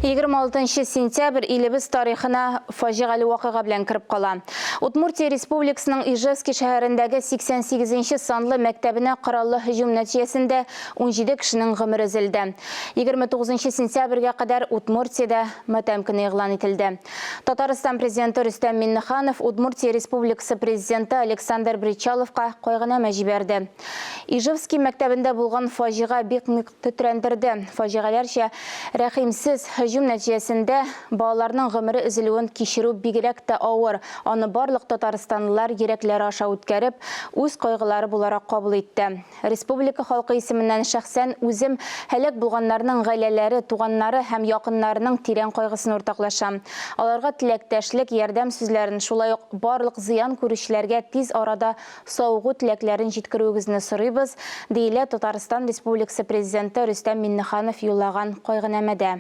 26 сентябрь илебез тарихына фаҗигале вакыйга белән кереп кала. Удмуртия Республикасының Ижевский шәһәрендәге 88 нче санлы мәктәбенә кораллы һөҗүм нәтиҗәсендә 17 кешенең гомере өзелде. 29 сентябрьгә кадәр Удмуртиядә матәм көне игълан ителде. Татарстан Президенты Рөстәм Миңнеханов Удмуртия Республикасы Президенты Александр Бречаловка кайгынамә җибәрде. Ижевский мәктәбендә булган фаҗига бик нык тетрәндерде. Фаҗигаләрчә рәхимсез һөҗүм нәтиҗәсендә балаларның гомере өзелүен кичерү бигрәк тә авыр, аны барлык татарстанлылар йөрәкләре аша үткәреп, үз кайгылары буларак кабул итте. Республика халкы исеменнән шәхсән үзем һәлак булганнарның гаиләләре, туганнары һәм якыннарының тирән кайгысын уртаклашам. Аларга теләктәшлек, ярдәм сүзләрен, шулай ук барлык зыян күрүчеләргә тиз арада савыгу теләкләрен җиткерүегезне сорыйбыз, диелә Татарстан Республикасы Президенты Рөстәм Миңнеханов юллаган кайгынамәдә.